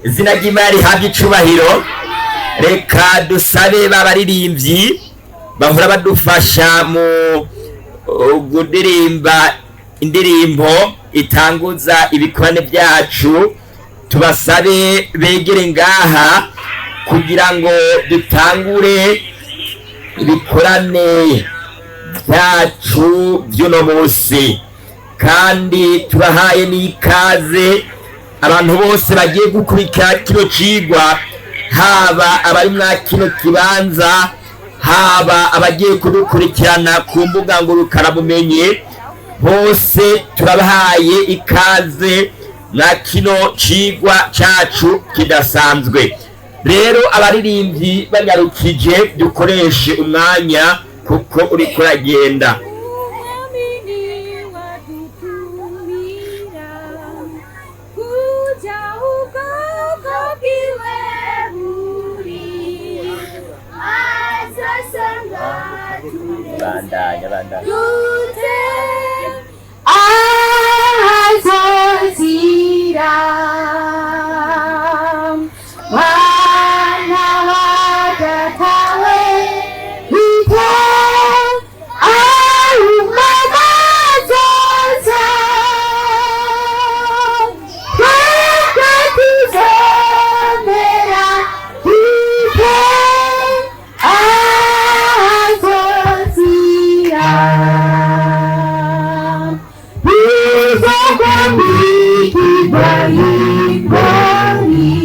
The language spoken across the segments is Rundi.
Izina ry'Imana rihabwe icubahiro. Reka dusabe babaririmbyi bahora badufasha mu gudirimba indirimbo itanguza ibikorane byacu, tubasabe begere ngaha kugira ngo dutangure ibikorane byacu by'uno munsi. Kandi tubahaye n'ikaze abantu bose bagiye gukurikira kino cigwa, haba abari mwa kino kibanza, haba abagiye kudukurikirana ku mbuga ngurukanabumenyi, bose turabahaye ikaze mwa kino cigwa cacu kidasanzwe. Rero abaririmbyi banyarukije, dukoreshe umwanya kuko uriko uragenda. Uamini watutumira kuja ukokokiwe buri azasanga Bandanya, bandanya. dute azozira mwana wa datawe ite aumamazoza twebwe tuzomera ite azozira tuzokwambikirwa ingori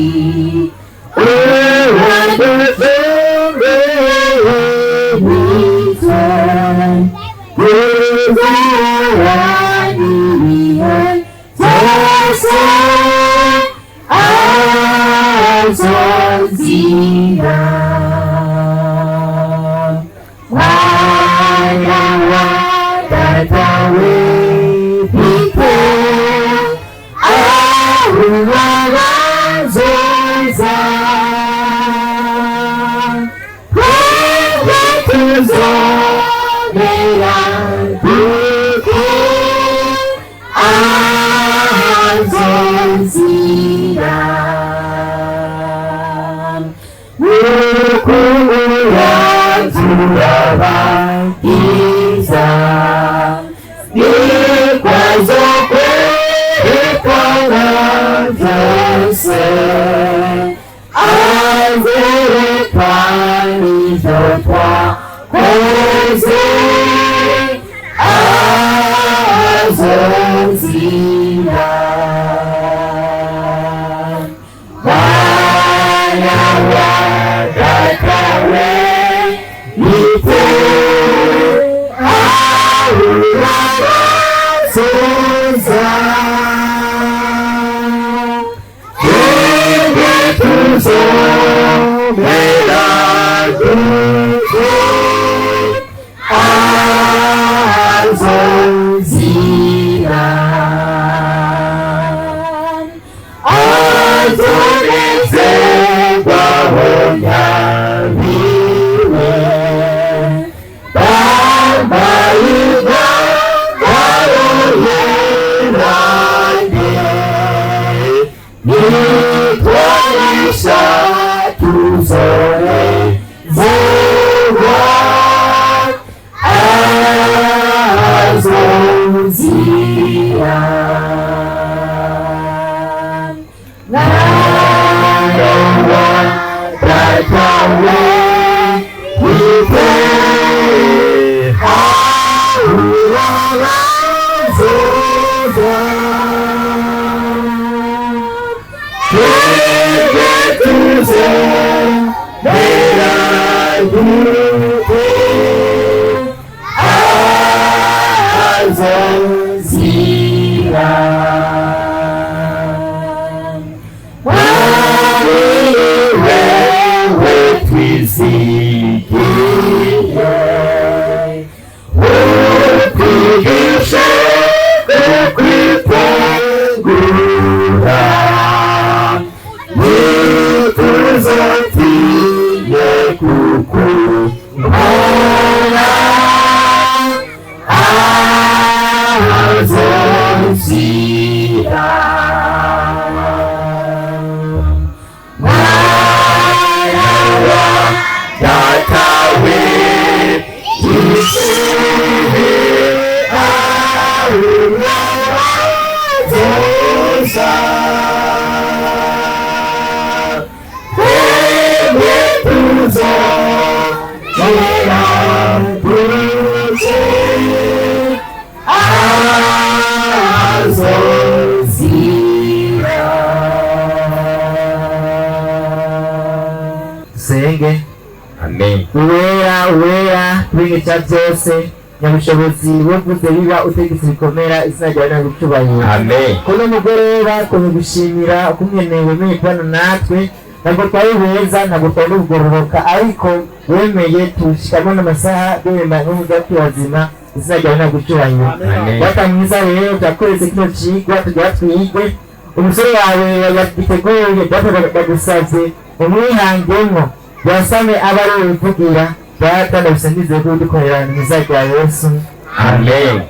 Amen. Uwera, uwera, kubintu byose, nyabushobozi wavuze biba, utegetse bikomera, izina ryawe ntabwo. Amen. Kuno mugoroba gushimira ukungene wemeye kubana natwe. Ntabwo twari beza, ntabwo twari kugororoka, ariko wemeye tushikamo n'amasaha duhema n'uburyo tubazima, izina ryawe ntabwo icyubahiro. Amen. Data mwiza, rero turakoretse kino cigwa tugira twige, umusore wawe yagiteguye. Data, ndagusavye umwihangemo yasame abe ari uwivugira. Data, ndabisangize ko udukorera mu izina rya Yesu. Amen.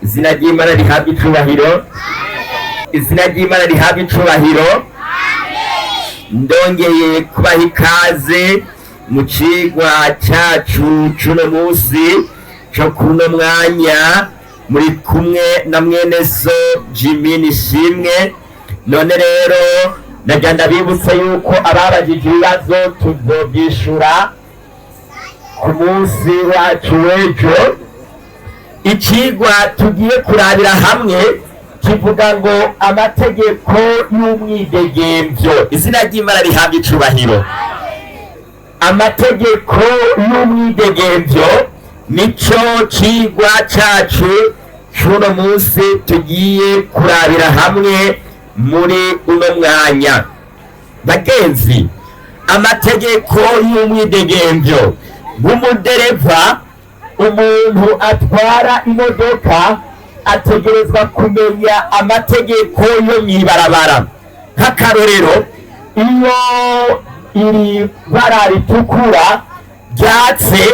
Izina ry'Imana rihabwa icubahiro. Izina ry'Imana rihabwa icubahiro. Ndongeye kubaha ikaze mu cigwa cacu c'uno musi, co kuno mwanya. Muri kumwe na mwene so Jimmy Nishimwe. None rero nagira ndabibutse yuko ababajije ibibazo tuzovyishura ku munsi wacu w'ejo. Ikigwa tugiye kurabira hamwe kivuga ngo amategeko y'umwidegemvyo. Izina ry'Imana rihabwa icubahiro. Amategeko y'umwidegemvyo nico cigwa cacu c'uno munsi tugiye kurabira hamwe muri uno mwanya. Bagenzi, amategeko y'umwidegemvyo, w'umudereva, umuntu atwara imodoka, ategerezwa kumenya amategeko yo mw'ibarabara. Nk'akarorero, iyo iri bara ritukura ryatse,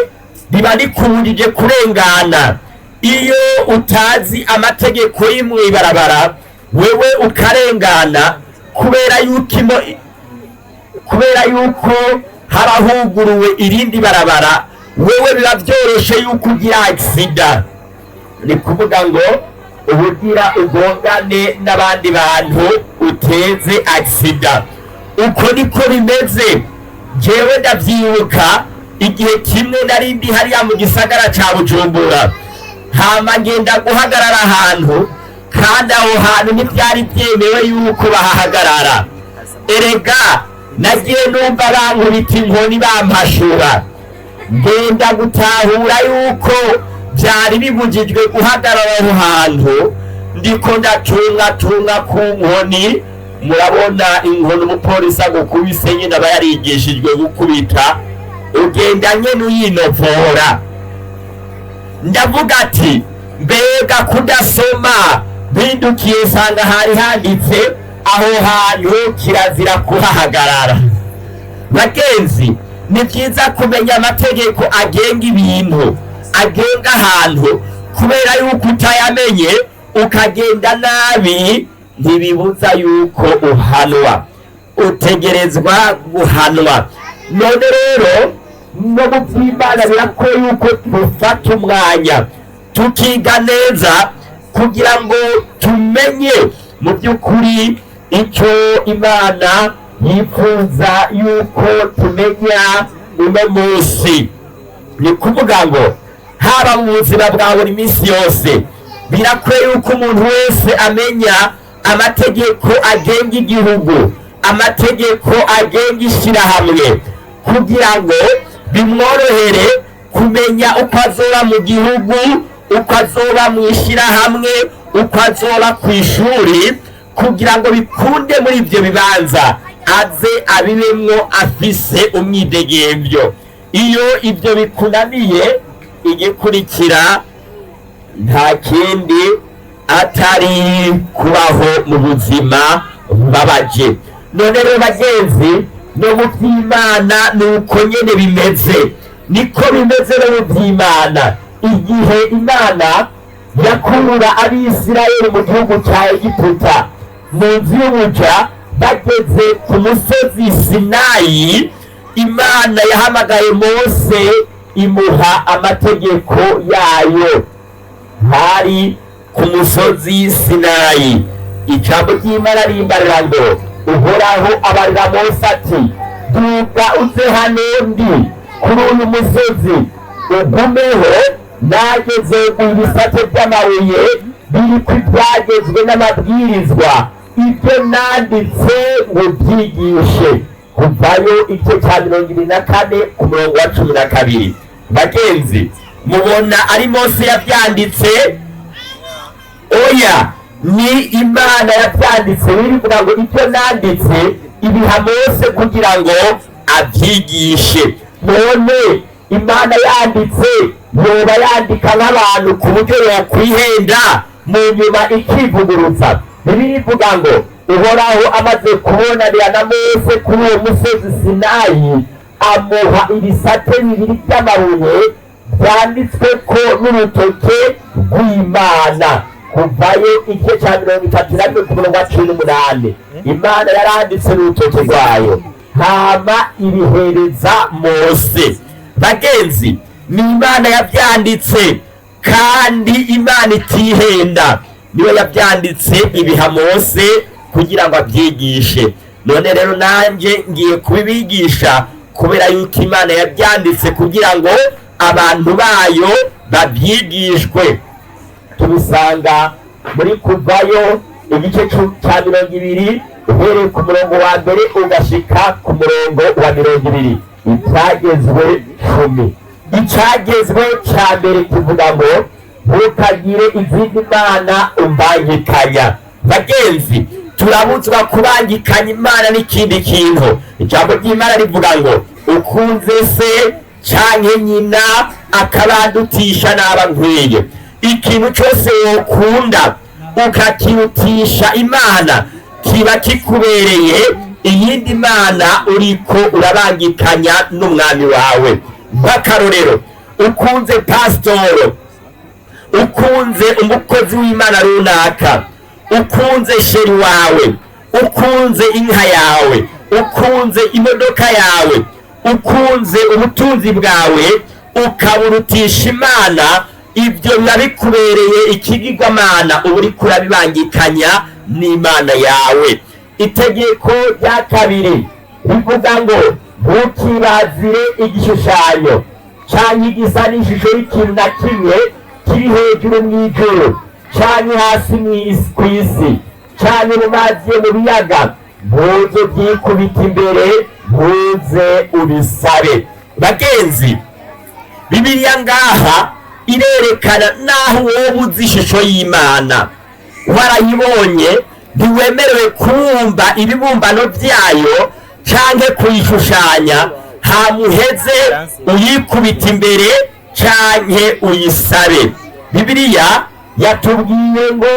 riba rikundije kurengana. Iyo utazi amategeko y'imwibarabara, wewe ukarengana, kubera yuko haba huguruwe irindi barabara, wewe biba byoroshe yuko ugira accident. Ni kuvuga ngo ubugira ugongane n'abandi bantu, uteze accident. Uko niko bimeze. Jewe ndavyibuka igihe kimwe nari ndi hariya mu gisagara ca Bujumbura, hama ngenda guhagarara ahantu, kandi aho hantu ntivyari vyemewe yuko bahahagarara. Erega nagiye numva bankubita inkoni, bampashura. Ngenda gutahura yuko byari bibujijwe guhagarara aho hantu, ndiko ndatungatunga ku nkoni. Murabona inkoni umupolisi agukubise nyine, aba yarigishijwe gukubita, ugenda nyene uyinovora. Ndavuga ati: "Mbega kudasoma!" Mpindukiye nsanga hari handitse aho hantu kirazira kuhahagarara. Bagenzi, ni byiza kumenya amategeko agenga ibintu, agenga ahantu, kubera yuko utayamenye ukagenda nabi, ntibibuza yuko uhanwa, utegerezwa guhanwa. None rero no mu by'Imana birakwiye yuko dufata umwanya tukiga neza, kugira ngo tumenye mu by'ukuri icyo Imana yifuza yuko tumenya uno munsi. Ni kuvuga ngo haba mu buzima bwa buri minsi yose, birakwiye yuko umuntu wese amenya amategeko agenga igihugu, amategeko agenga ishyirahamwe, kugira ngo bimworohere kumenya uko azoba mu gihugu, uko azoba mu ishyirahamwe, uko azoba ku ishuri, kugira ngo bikunde muri ibyo bibanza aze abibemwo afise umwidegemvyo. Iyo ibyo bikunaniye, igikurikira nta kindi atari kubaho mu buzima bubabaje. None rero bagenzi, no mu by'Imana ni uko nyene bimeze, niko bimeze no mu by'Imana. Igihe Imana yakura Abisirayeli mu gihugu cya Egiputa, mu nzu y'ubuja, bageze ku musozi Sinayi, Imana yahamagaye Mose, imuha amategeko yayo. Hari ku musozi Sinayi. Ijambo ry'Imana rimbarira ngo: "Uhoraho abarira Mose ati: 'Duga uze hano ndi kuri uyu musozi, ugumeho, nageze ibisate by'amabuye biriko ibyagezwe n'amabwirizwa, ibyo nanditse ngo byigishe.'" Kuvayo igice cya 24 ku murongo wa 12. Bagenzi, mubona ari Mose yabyanditse? Oya, ni Imana yabyanditse. Birivuga ngo ibyo nanditse ibiha Mose kugira ngo abyigishe. None Imana yanditse, yoba yandika nk'abantu ku buryo yokwihenda mu nyuma ikivuguruza? Bibiliya ngo Uhoraho amaze kubonanira na Mose kuri uwo musozi Sinayi, amuha ibisate bibiri by'amabuye byanditswe ko n'urutoke rw'Imana. Kuvayo igice cya 31 ku murongo wa 18. Imana yaranditse n'urutoke rwayo, hama ibihereza Mose. Bagenzi, ni Imana yabyanditse, kandi Imana itihenda niyo yabyanditse ibiha Mose kugira ngo abyigishe. None rero nanjye ngiye kubibigisha kubera yuko Imana yabyanditse kugira ngo abantu bayo babyigishwe. Tubisanga muri Kuvayo igice cya 20, uhereye ku murongo wa mbere ugashika ku murongo wa 20. Icyagezwe 10, icyagezwe cya mbere kivuga ngo ntukagire izindi mana umbangikanya. Bagenzi, turabuzwa kubangikanya Imana n'ikindi kintu. Ijambo ry'Imana rivuga ngo ukunze se canke nyina akabandutisha n'aba nkwiye. Ikintu cyose wokunda ukakirutisha Imana kiba kikubereye iyindi mana, uriko urabangikanya n'umwami wawe. Nk'akarorero, ukunze pasitoro, ukunze umukozi w'Imana runaka, ukunze sheri wawe, ukunze inka yawe, ukunze imodoka yawe, ukunze ubutunzi bwawe, ukaburutisha Imana, ibyo biba bikubereye ikigirwamana, uba uriko urabibangikanya n'Imana yawe. Itegeko rya kabiri rivuga ngo ntukibazire igishushanyo canke igisa n'ishusho y'ikintu na kimwe kiri hejuru mw'ijuru, canke hasi ku isi, canke mu mazi yo mu biyaga. Ntuze byikubita imbere, ntuze ubisabe. Bagenzi, Bibiliya ngaha irerekana naho wowe uzi ishusho y'Imana, warayibonye, ntiwemerewe kubumba ibibumbano byayo canke kuyishushanya, hamuheze uyikubita imbere canke uyisabe. Bibiliya yatubwiye ngo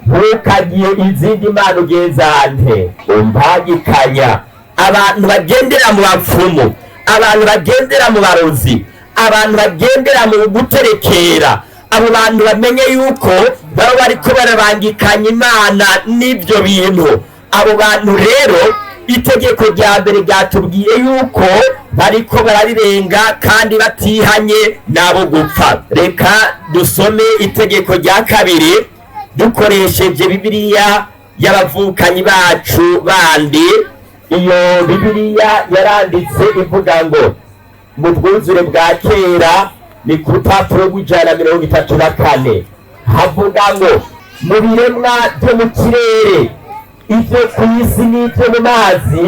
ntukagire izindi mana ugenzante umbangikanya. Abantu bagendera mu bapfumu, abantu bagendera mu barozi, abantu bagendera mu guterekera, abo bantu bamenye yuko baba bariko barabangikanya Imana n'ibyo bintu. Abo bantu rero, itegeko rya mbere ryatubwiye yuko bariko bararirenga kandi batihanye n'abo gupfa. Reka dusome itegeko rya kabiri dukoresheje Bibiliya y'abavukanyi bacu bandi. Iyo Bibiliya yaranditse ivuga ngo mu bwuzure bwa kera, ni ku rupapuro rw'134, havuga ngo mu biremwa byo mu kirere, ibyo ku isi n'ibyo mu mazi,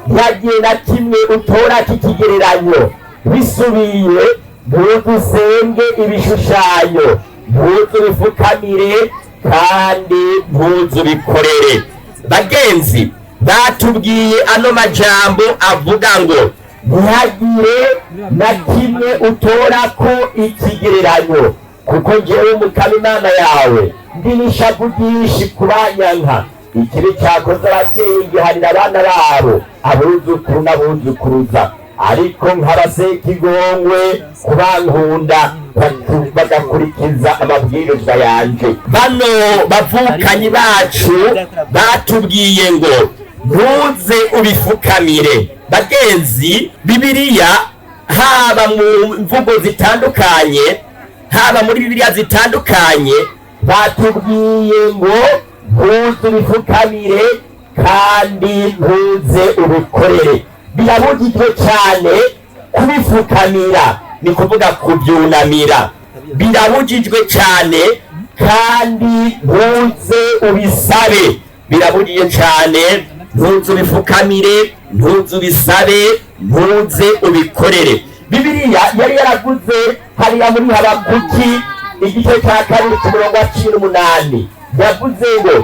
ntihagiye na kimwe utora k'ikigereranyo. Bisubiye, ntuzusenge ibishushanyo, ntuzubifukamire kandi ntuzubikorere. Bagenzi, batubwiye ano majambo avuga ngo ntihagire na kimwe utora ko ikigereranyo, kuko njyewe Mukama Imana yawe ndi n'ishavu ryinshi ku banyanka. Ikibi cyakoze ababyeyi gihanira abana babo, abuzukuru n'abuzukuruza, ariko nk'abasekigongwe ku bankunda bagakurikiza amabwiriza yanje. Bano bavukanyi bacu batubwiye ngo ntuze ubifukamire. Bagenzi, Bibiliya haba mu mvugo zitandukanye, haba muri Bibiliya zitandukanye, batubwiye ngo ntuze ubifukamire kandi ntuze ubikorere. Birabujijwe cyane kubifukamira, ni kuvuga kubyunamira, birabujijwe cyane, kandi ntuze ubisabe, birabujijwe cyane. Ntuze ubifukamire, ntuze ubisabe, ntuze ubikorere. Bibiliya yari yaravuze hariya muri Habakuki igice cya 2 ku murongo wa 18, yavuze ngo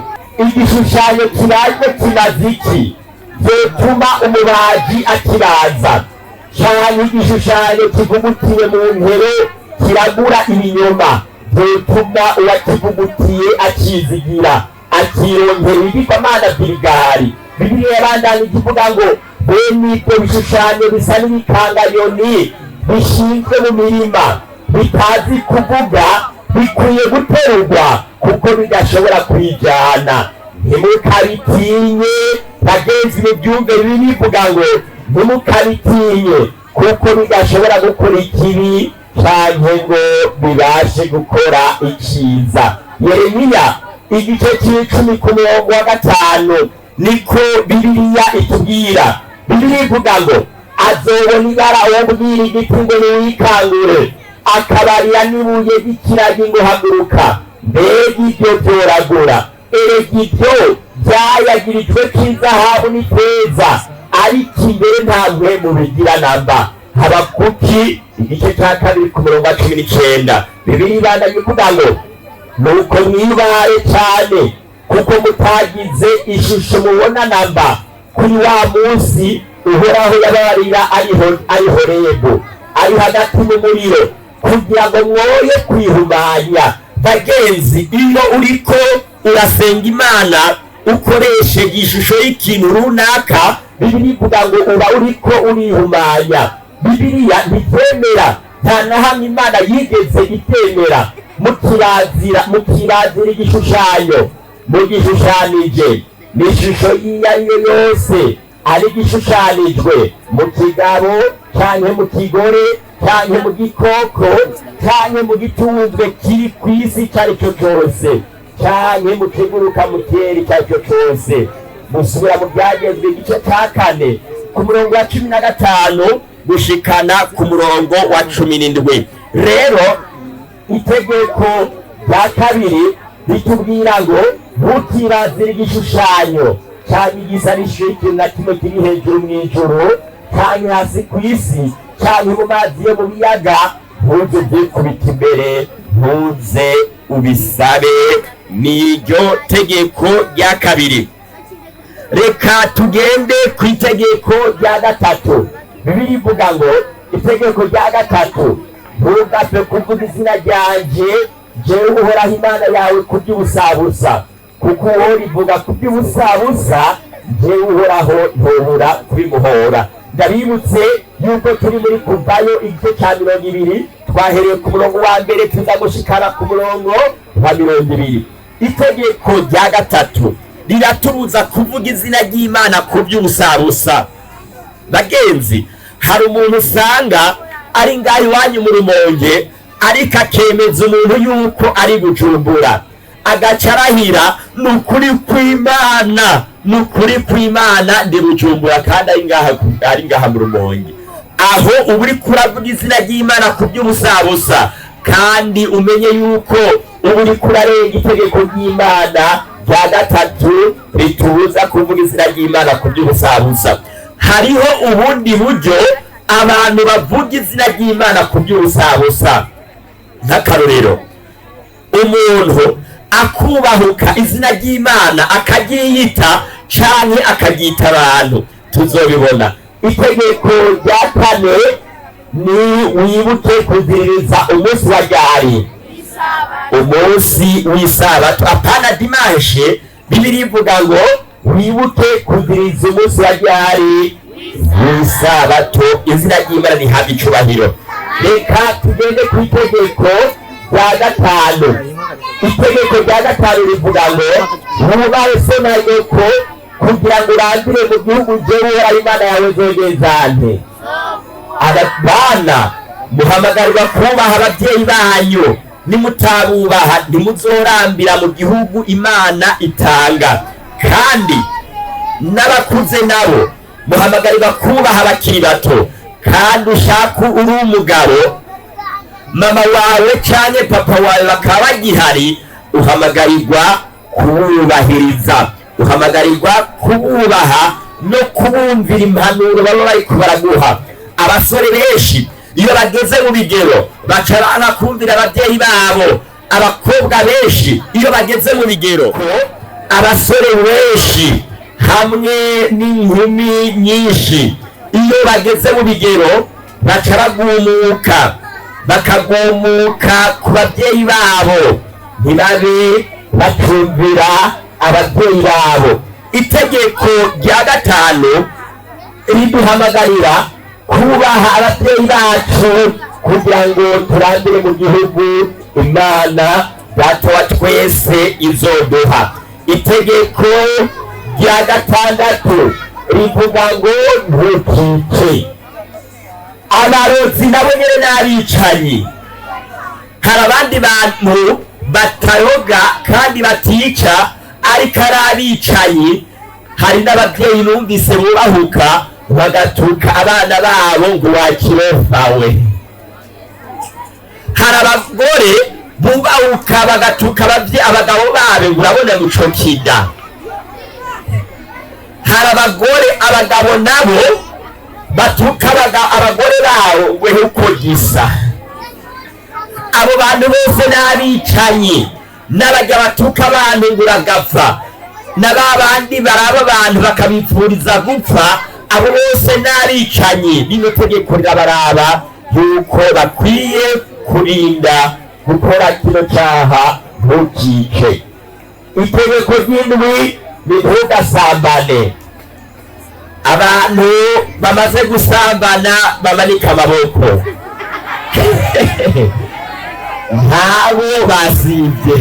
igishushanyo kibajwe kimaze iki vyotuma umubaji akibaza, canke igishushanyo kivugutiwe mu ntebe kiragura ibinyoma vyotuma uwakivugutiye akizigira, akironkera ibigirwamana vy'ibigari. Bibiliya yabandanije ivuga ngo bene ibyo bishushanyo bisa n'ibikangayoni bishinzwe mu mirima, bitazi kuvuga, bikwiye guterurwa kuko bidashobora kwijana. Ntimukabitinye bagenzi, mubyumve. Bibi bivuga ngo ntimukabitinye kuko bidashobora gukora ikibi canke ngo bibashe gukora iciza. Yeremiya igice c'icumi ku murongo wa 5 niko Bibiliya itubwira. Bibiliya ivuga ngo azobona ibara uwobwira igiti ngo niwikangure, akabarira n'ibuye ry'ikiragi ngo haguruka. Mbega ibyo vyoragura! Erega ibyo vyayagirijwe k'izahabu n'ifeza, ariko imbere nta mpwemu bigira namba. Habakuki igice ca 2 ku murongo wa 19, Bibiliya ibandanya ivuga ngo nuko mwibare cane kuko mutagize ishusho mubona namba kuri wa munsi Uhoraho yabarira ari Horebu, ari hagati mu muriro, kugira ngo mwoye kwihumanya. Bagenzi, iyo uriko urasenga Imana ukoresheje ishusho y'ikintu runaka, Bibiliya ivuga ngo uba uriko urihumanya. Bibiliya ntibyemera, nta na hamwe Imana yigeze itemera. Mukirazira, mukirazira igishushanyo mugishushanije n'ishusho y'iyo ari yo yose, ari igishushanijwe mu kigabo canke mu kigore canke mu gikoko canke mu gitunzwe kiri ku isi icyo ari cyo cyose, canke mu kiguruka mu kirere icyo ari cyo cyose. Musubira mu Byagezwe igice ca 4 ku murongo wa 15 gushikana ku murongo wa 17. Rero itegeko rya 2 ritubwira ngo ntukirazire igishushanyo cyangwa igisa n'ishusho y'ikintu na kimwe kiri hejuru mu ijuru canke hasi ku isi canke mu mazi yo mu biyaga. Ntuze ubyikubita imbere, ntuze ubisabe. Niryo tegeko rya 2. Reka tugende ku itegeko rya 3. Bibiliya ivuga ngo itegeko rya 3: ntugapfe kuvuga izina ryanje jewe Uhoraho Imana yawe ku by'ubusabusa, kuko uwo rivuga ku by'ubusabusa, jewe Uhoraho ntobura kubimuhora. Ndabibutse yuko turi muri Kuvayo igice cya 20, twahereye ku murongo wa 1 tuza gushikana ku murongo wa 20. Itegeko rya 3 riratubuza kuvuga izina ry'Imana ku by'ubusabusa. Bagenzi, hari umuntu usanga ari ngaho iwanyu mu Rumonge, ariko akemeza umuntu yuko ari Bujumbura, agaca arahira: ni ukuri kw'Imana, ni ukuri kw'Imana, ndi Bujumbura, kandi ari ngaha mu Rumonge. Aho uba uriko uravuga izina ry'Imana ku by'ubusabusa, kandi umenye yuko uba uriko urarenga itegeko ry'Imana rya 3 ritubuza kuvuga izina ry'Imana ku by'ubusabusa. Hariho ubundi buryo abantu bavuga izina ry'Imana ku by'ubusabusa. Nk'akarorero, umuntu akubahuka izina ry'Imana akaryiyita canke akaryita abantu, tuzobibona. Itegeko rya 4 ni wibuke kuziririza umunsi wa ryari? Umunsi w'isabato, apana dimanche. Bibiliya ivuga ngo wibuke kuziririza umunsi wa ryari? W'isabato. Izina ry'Imana rihabwa icubahiro. Reka tugende ku itegeko rya 5. Itegeko rya 5 rivuga ngo wubahe so na nyoko kugira ngo urangire mu gihugu jewe Uhoraho Imana yawe zogezante. Abana muhamagarirwa kubaha ababyeyi banyu. Nimutabubaha ntimuzorambira mu gihugu Imana itanga. Kandi n'abakuze nabo muhamagarirwa kubaha abakiri bato. Kandi ushaka uri umugabo, mama wawe canke papa wawe bakaba bagihari, uhamagarirwa kububahiriza. Uhamagarirwa kububaha no kubumvira impanuro baba bariko baraguha. Abasore benshi iyo bageze mu bigero baca banga kumvira ababyeyi babo. Abakobwa benshi iyo bageze mu bigero, abasore benshi hamwe n'inkumi nyinshi iyo bageze mu bigero baca bagumuka, bakagumuka ku babyeyi babo, ntibabe batumvira ababyeyi babo. Itegeko rya gatanu riduhamagarira kubaha ababyeyi bacu kugira ngo turambire mu gihugu Imana Data wa twese izoduha. Itegeko rya gatandatu rivuga ngo ntukice. Abarozi nabo nyene n'abicanyi. Hari abandi bantu bataroga kandi batica, ariko ari abicanyi. Hari n'ababyeyi numvise bubahuka bagatuka abana babo ngo wakirofawe. Hari abagore bubahuka bagatuka abagabo babo ngo urabona muco kida. Hari abagore, abagabo nabo batuka abagore babo ngo uko gisa. Abo bantu bose n'abicanyi, n'abajya batuka abantu ngo uragapfa, na ba bandi baraba abantu bakabipfuriza gupfa, abo bose n'abicanyi. Bino tegeko rirabaraba yuko bakwiye kurinda gukora kino cyaha, ntukice. Itegeko ry'indwi ni ntugasambane. Abantu bamaze gusambana bamanika amaboko. Ntabo basibye,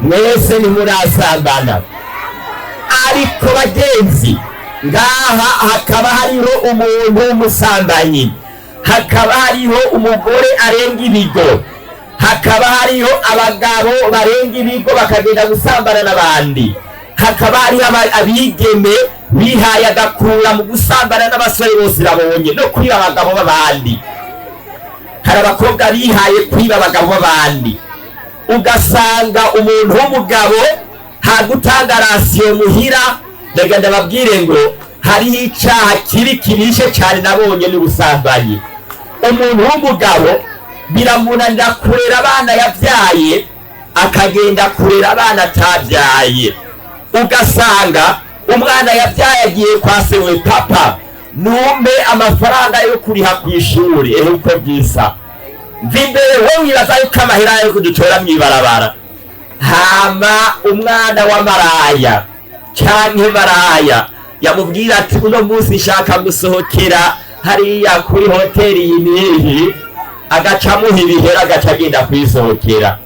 mwese ntimurasambana. Ariko bagenzi, ngaha hakaba hariho umuntu w'umusambanyi, hakaba hariho umugore arenga ibigo, hakaba hariho abagabo barenga ibigo bakagenda gusambana n'abandi, hakaba hariho abigeme bihaye agakura mu gusambana n'abasore bose babonye no kwiba abagabo b'abandi. Hari abakobwa bihaye kwiba abagabo b'abandi, ugasanga umuntu w'umugabo hagutanga ration muhira. Ndaga ndababwire ngo hariho icaha kibi kibishe cyane nabonye n'ubusambanyi. Umuntu w'umugabo biramunanira kurera abana yabyaye, akagenda kurera abana atabyaye. Ugasanga umwana yabyaye agiye kwa sewe: "Papa, numpe amafaranga yo kuriha ku ishuri." Ehe, uko byisa mva imbere, wowe wibaza yuko amahera yo kudutora mw'ibarabara. Hama umwana wa maraya canke maraya yamubwira ati: "Uno munsi nshaka gusohokera hariya kuri hoteli iyi n'iyi", agaca amuha ibihera, agaca agenda kwisohokera.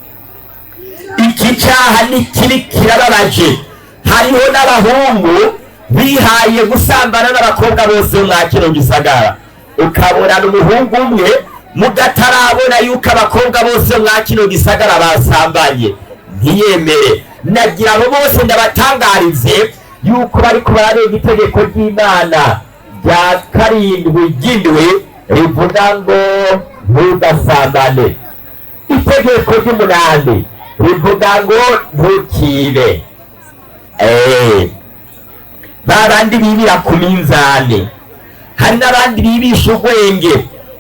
Iki cyaha ni kibi, kirababaje. Hariho n'abahungu bihaye gusambana n'abakobwa bose mwa kino gisagara, ukabona umuhungu umwe mugatarabona yuko abakobwa bose mwa kino gisagara basambanye, ntiyemere. Nagira abo bose ndabatangarize yuko bariko bararenga itegeko ry'Imana rya karindwi ry'indwi rivuga ngo ntugasambane. Itegeko ry'umunani rivuga ngo ntukibe. Ba bandi bibira ku minzani, hari n'abandi bibisha ubwenge,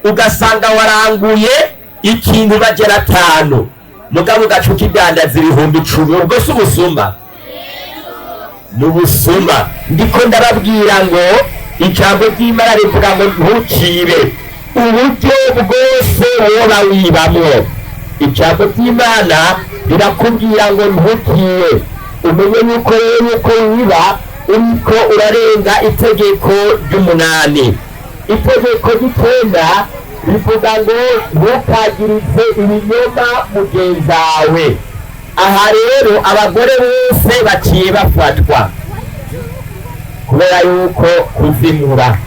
ugasanga waranguye ikintu bagera atanu, mugabo ugaca ukidandaza 10,000. Ubwo si ubusuma? Ni ubusuma. Ndiko ndababwira ngo ijambo ry'Imana rivuga ngo ntukibe. Uburyo bwose woba wibamwo, ijambo ry'Imana rirakubwira ngo ntukibe. Umenye yuko rero yuko wiba uriko urarenga itegeko ry'umunani. Itegeko ry'icenda rivuga ngo ntukagirize ibinyoma mugenzawe. Aha rero abagore bose baciye bafatwa kubera yuko kuzimura,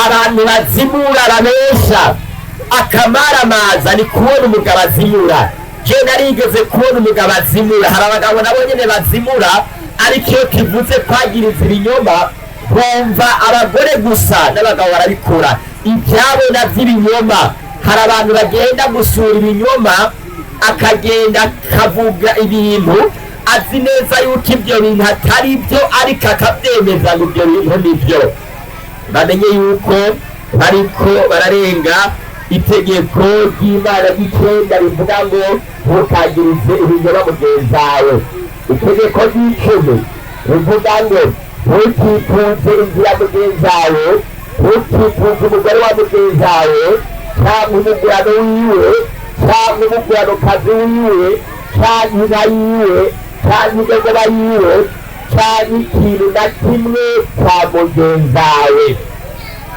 abantu bazimura babesha akamaramaza, ni kubona umugabo azimura. Je narigeze kubona umugabo azimura. Hari abagabo nabo nyene bazimura, ariko iyo kivuze kwagiriza ibinyoma bumva abagore gusa, n'abagabo barabikora ibyabona by'ibinyoma. Hari abantu bagenda gusura ibinyoma, akagenda akavuga ibintu. Azi neza yuko ibyo bintu atari byo, ariko akabyemeza ngo ibyo bintu ni byo. Bamenye yuko bariko bararenga itegeko ry'Imana ry'icenda rivuga ngo ntukagirize ibinyoma mugenzi wawe. Itegeko ry'icumi rivuga ngo ntukifuze inzu ya mugenzi wawe, ntukifuze umugore wa mugenzi wawe, cyangwa umugurano wiwe, cyangwa umuguranokazi wiwe, cyangwa inka yiwe, cyangwa indogoba yiwe, cyangwa ikintu na kimwe kwa mugenzi wawe.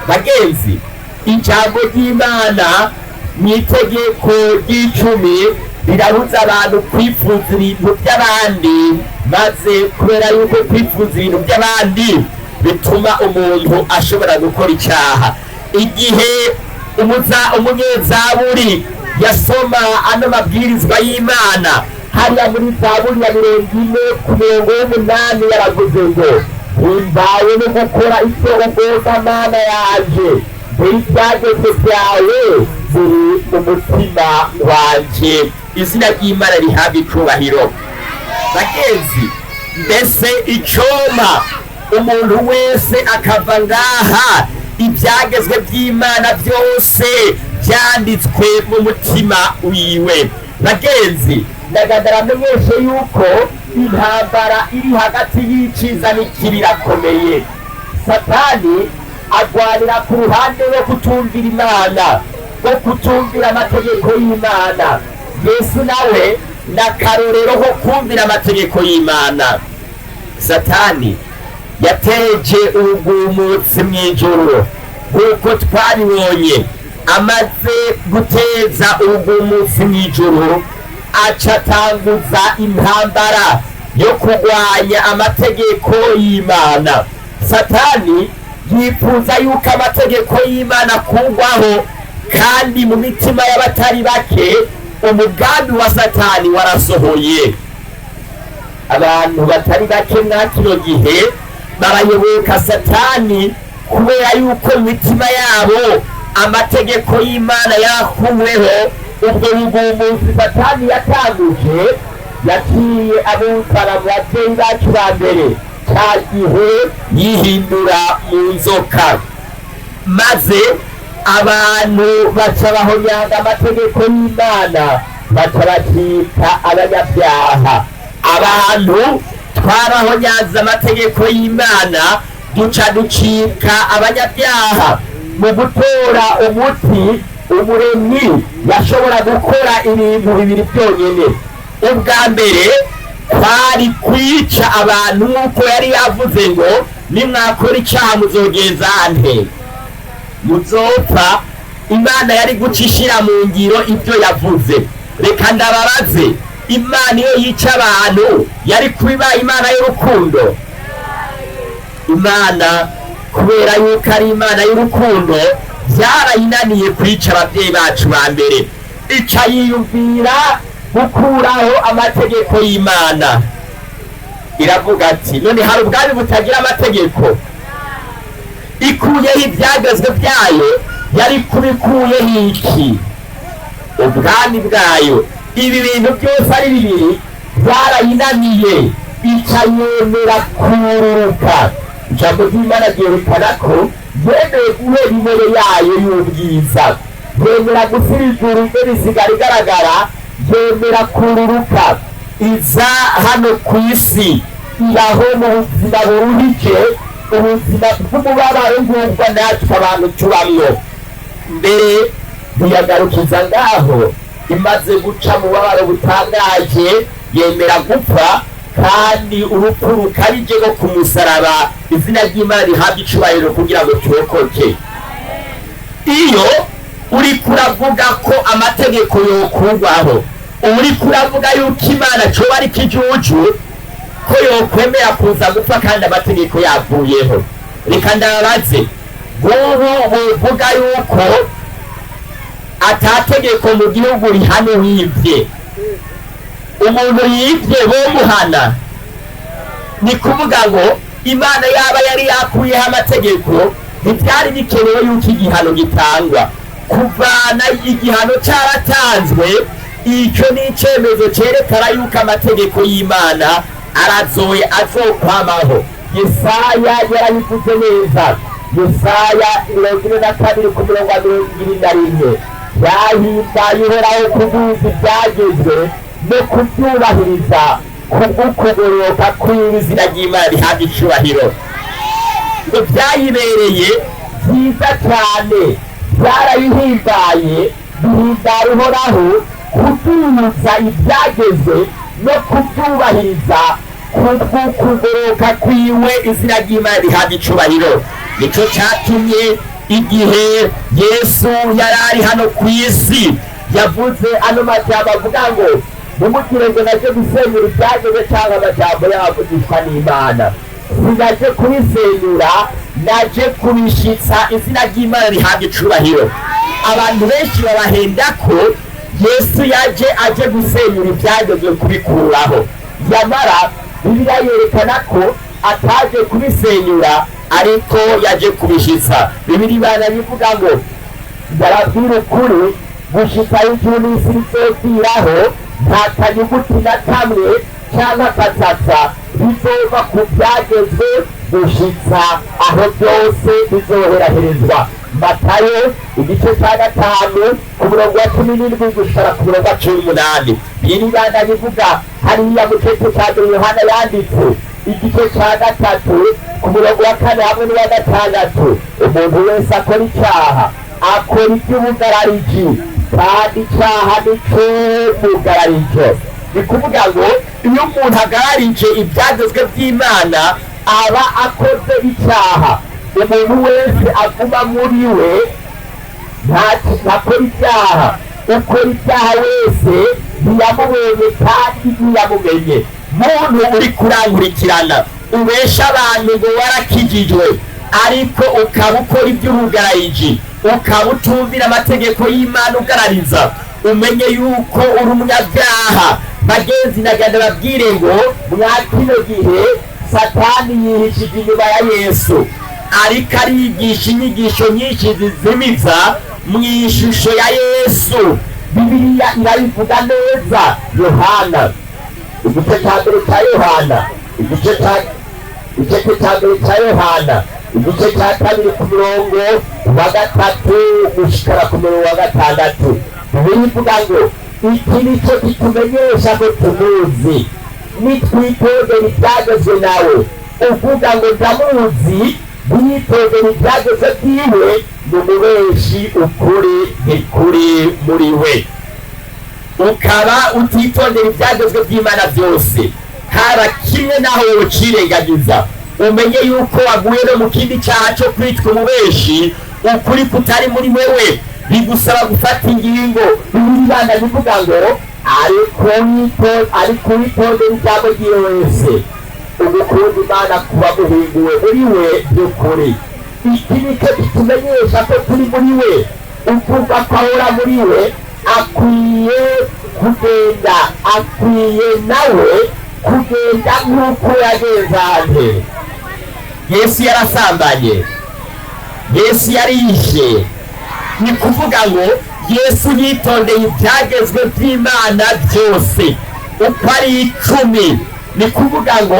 Bagenzi, ijambo ry'Imana mu itegeko ry'icumi rirabuza abantu kwifuza ibintu by'abandi, maze kubera yuko kwifuza ibintu by'abandi bituma umuntu ashobora gukora icyaha. Igihe umunyezaburi yasoma ano mabwirizwa y'Imana hariya muri Zaburi ya 40 ku murongo w'umunani, yaravuze ngo himbawe no gukora icyo ugomba, Mana yanje, buri byageze byawe biri mu mutima wanje. Izina ry'Imana rihabwa icubahiro. Bagenzi, mbese icoma umuntu wese akava ngaha ibyagezwe by'Imana byose byanditswe mu mutima wiwe? Bagenzi, ndagadara amenyeshe yuko intambara iri hagati y'iciza n'ikibi irakomeye. Satani agwanira ku ruhande rwo kutumvira Imana, rwo kutumvira amategeko y'Imana. Yesu nawe ni akarorero ko kumvira amategeko y'Imana. Satani yateje ubugumutsi mu ijuru nk'uko twabibonye. Amaze guteza ubugumutsi mu ijuru, aca atanguza intambara yo kurwanya amategeko y'Imana. Satani yifuza yuko amategeko y'Imana akugwaho, kandi mu mitima y'abatari bake umugambi wa Satani warasohoye. Abantu batari bake mwa kino gihe barayoboka Satani kubera yuko mu mitima yabo amategeko y'Imana yakuweho. Ubwo bugumuzi Satani yatanguje yaciye abutara mu babyeyi bacu ba mbere, cya gihe yihindura mu nzoka, maze abantu baca bahonyanga amategeko y'Imana, baca bacika abanyabyaha. Abantu twarahonyanze amategeko y'Imana, duca ducika abanyabyaha. Mu gutora umuti, Umuremyi yashobora gukora ibintu bibiri byonyine. Ubwa mbere kwari kwica abantu, nk'uko yari yavuze ngo nimwakora icyaha muzogenza nte? Muzopfa. Imana yari guca ishira mu ngiro ibyo yavuze. Reka ndababaze, Imana iyo yica abantu yari kuba Imana y'urukundo? Imana, kubera yuko ari Imana y'urukundo, byarayinaniye kwica ababyeyi bacu ba mbere, ica yiyumvira gukuraho amategeko y'Imana. Iravuga ati none hari ubwami butagira amategeko? Ikuyeho ibyagezwe byayo, yari kubikuyeho iki? Ubwami bwayo. Ibi bintu byose ari bibiri byarayinaniye, ica yemera kururuka. Ijambo ry'Imana ryerekana ko yemeye guhera intebe yayo y'ubwiza, yemera gushyira ijuru intebe isigara igaragara, yemera kururuka iza hano ku isi, ibaho mu buzima buruhije, ubuzima bw'umubabaro nk'ubwo natwe abantu tubamwo. Mbere ntiyagarukiza ngaho. Imaze guca mu bubabaro butangaje, yemera gupfa, kandi urupfu rukabije rwo ku musaraba, izina ry'Imana rihabwa icubahiro, kugira ngo turokoke. Iyo uriko uravuga ko amategeko yokurwaho, uriko uravuga yuko Imana coba ari ikijuju ko yokwemera kuza gupfa kandi amategeko yavuyeho. Reka ndababaze, b'ubu buvuga yuko atategeko mu gihugu rihana uwivye, umuntu yivye bomuhana? Ni kuvuga ngo Imana yaba yari yakuyeho amategeko, ntibyari bikenewe yuko igihano gitangwa. Kuvana igihano cyaratanzwe. Icyo ni icyemezo cyerekana yuko amategeko y'Imana arazoye azokwamaho. Yesaya yarabivuze neza. Yesaya 42 ku murongo wa 71: "Byahimbaye Uhoraho kuguza ibyagezwe no kubyubahiriza kubw'ukugororoka kw'iwe." Izina ry'Imana rihabwa icubahiro. Ngo byayibereye byiza cyane, byarayihimbaye, bihimbara Uhoraho kubyibutsa ibyagezwe no kubyubahiriza kubw'ukugororoka kwiwe. Izina ry'Imana rihabwa icubahiro. Nicyo cyatumye igihe Yesu yari ari hano ku isi yavuze ano majambo avuga ngo: "Ntimugire ngo naje gusenyura ibyagezwe cyangwa amajambo y'abavugishwa n'Imana. Sinaje kubisenyura, naje kubishitsa." Izina ry'Imana rihabwa icubahiro. Abantu benshi babahenda ko Yesu yaje aje gusenyura ibyagezwe, kubikuraho. Yamara Bibiliya yerekana ko ataje kubisenyura, ariko yaje kubishitsa. Bibiliya ibana bivuga ngo: "Ndababwira ukuri, gushitsa ijuru n'isi bizopfiraho, nta kanyuguti na kamwe cyangwa akatsatsa bizova ku byagezwe gushitsa aho byose bizoheraherezwa." Matayo igice cya 5 ku murongo wa 17 gushara ku murongo wa 18. Biribanda bivuga hariya mu gice cya mbere Yohana yanditse, igice cya 3 ku murongo wa 4 hamwe n'uwa 6: "Umuntu wese akora icyaha akora iby'ubugarariji, kandi icyaha ni cyo." Ni kuvuga ngo iyo umuntu agararije ibyagezwe by'Imana aba akoze icyaha. Umuntu wese aguma muri we ntakora icyaha. Ukora icyaha wese ntiyamubonye kandi ntiyamumenye. Muntu uri kurankurikirana, ubesha abantu ngo warakijijwe, ariko ukaba ukora iby'ubugarariji, ukaba utumvira amategeko y'Imana, ugarariza, umenye yuko uri umunyabyaha. Bagenzi, nagenda babwire ngo mwa kino gihe Satani yihishije inyuma ya Yesu, ariko arigisha inyigisho nyinshi zizimiza mu ishusho ya Yesu. Bibiliya irabivuga neza. Yohana, igice cya mbere cya Yohana, igice cya mbere cya Yohana, igice cya 2 ku murongo wa 3 gushikara ku murongo wa 6, Bibiliya ivuga ngo: "Iki ni cyo kitumenyesha ko tumuzi, nitwitondera ibyagezwe nawe. Uvuga ngo ndamuzi, ntiyitondera ibyagezwe byiwe, ni umubeshi, ukuri ntikuri muri we." Ukaba utitondera ibyagezwe by'Imana byose, haba kimwe naho wocirengagiza, umenye yuko waguye no mu kindi cyaha cyo kwitwa umubeshi, ukuri kutari muri wewe. Bigusaba gufata ingingo. Bibiliya bivuga ngo: "Ariko witondera ijambo ryiwe wese, ugukunda Imana kuba guhinguwe muri we by'ukuri." Iki nicyo kitumenyesha ko turi muri we. Uvuga ko ahora muri we akwiye kugenda, akwiye nawe kugenda nk'uko yagenze. Ante Yesu yarasambanye? Yesu yarishe? Ni kuvuga ngo Yesu yitondeye ibyagezwe by'Imana byose uko ari 10. Ni kuvuga ngo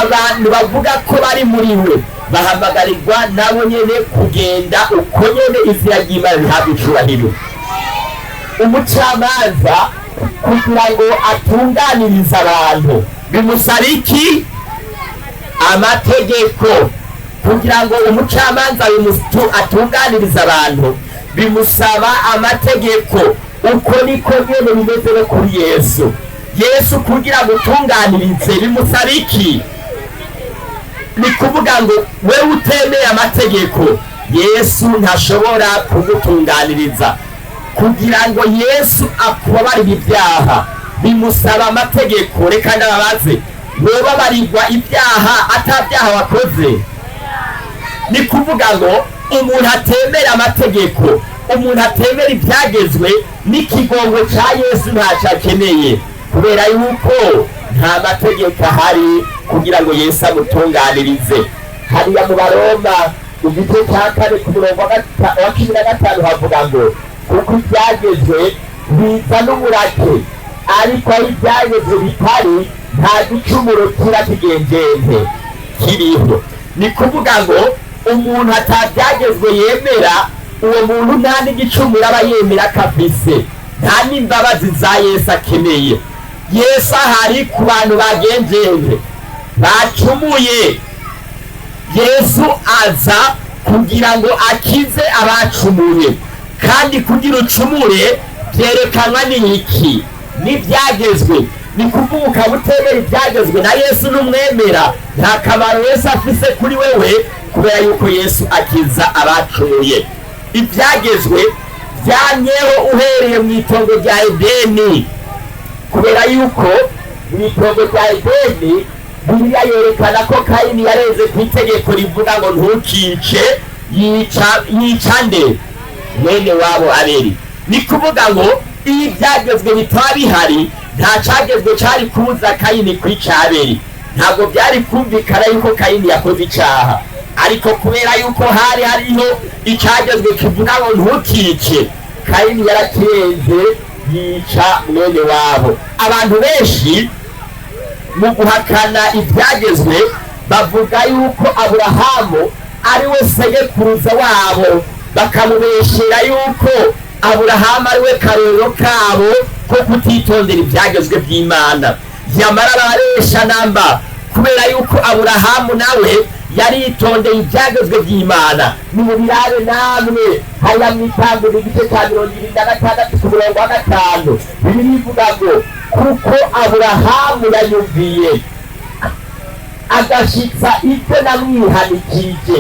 abantu bavuga ko bari muri we bahamagarirwa nabo nyene kugenda uko nyene. Izina ry'Imana rihabwa icubahiro. Umucamanza kugira ngo atunganirize abantu bimusaba iki? Amategeko. Kugira ngo umucamanza atunganirize abantu bimusaba amategeko. Uko niko nyene bimeze no kuri Yesu. Yesu kugira ngo utunganirize bimusaba iki? Ni kuvuga ngo wewe utemeye amategeko, Yesu ntashobora kugutunganiriza. Kugira ngo Yesu akubabarire ibyaha bimusaba amategeko. Reka ndababaze: wobabarirwa ibyaha atabyaha wakoze? Ni kuvuga ngo umuntu atemera amategeko, umuntu atemera ibyagezwe, n'ikigongwe cya Yesu ntacyo akeneye, kubera yuko nta mategeko ahari kugira ngo Yesu amutunganirize. Hariya mu Baroma igice cya 4 ku murongo wa 15 havuga ngo: "Kuko ibyagezwe Biza n'uburake. Ariko aho ibyagezwe bitari, nta gicumuro kiba kigenjenze kiriho. Ni kuvuga ngo umuntu atabyagezwe yemera, uwo muntu nta n'igicumuro aba yemera kafise, nta n'imbabazi za Yesu akeneye. Yesu ahari ku bantu bagenjenje, bacumuye. Yesu aza kugira ngo akize abacumuye. Kandi kugira ucumure byerekanwa n'iki? N'ibyagezwe. Ni kuvuga ukaba utemera ibyagezwe, na Yesu n'umwemera, nta kamaro Yesu afise kuri wewe, kubera yuko Yesu akiza abacumuye. Ibyagezwe byamyeho uhereye mu itongo rya Edeni, kubera yuko mu itongo rya Edeni Bibiliya yerekana ko Kayini yarenze ku itegeko rivuga ngo ntukice, yica. Yica nde? Mwene wabo Abeli. Ni kuvuga ngo iyo ibyagezwe bitaba bihari, nta cagezwe cari kubuza Kayini kwica Abeli. Ntabwo byari kumvikana yuko Kayini yakoze icaha. Ariko kubera yuko hari hariho icagezwe kivuga ngo ntukice, Kayini yarakirenze, yica mwene wabo. Abantu benshi mu guhakana ibyagezwe bavuga yuko Aburahamu ari we sekuruza wabo, bakamubeshera yuko Aburahamu ari we karorero kabo ko kutitondera ibyagezwe by'Imana. Yamara barabesha namba, kubera yuko Aburahamu nawe yaritondeye ibyagezwe by'Imana. Nimubirabe namwe hariya mu Itanguriro, igice cya 76 ku murongo wa 5, Bibiliya ivuga ngo kuko Aburahamu yayumviye, agashitsa ibyo namwihanikije